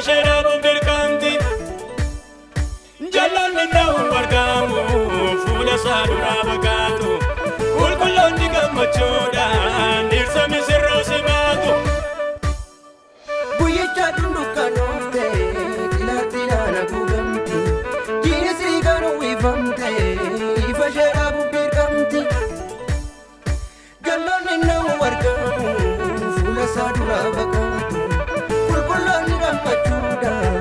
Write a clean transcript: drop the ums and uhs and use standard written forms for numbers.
ishee dhaabuuf dirqamti. Jalloonni na'u argamu fuula isaa duraa baqatu. Qulqulloonni gammachuudhaan dhirsa misirroo simatu. Guyyicha dundukkanoofte xilaatiidhaan haguugamti. Jiinis kan uwwifamte ifa ishee dhaabuuf dirqamti. Jalloonni nama argamu fuula isaa duraa baqatu. Qulqulloonni gammachuudhaan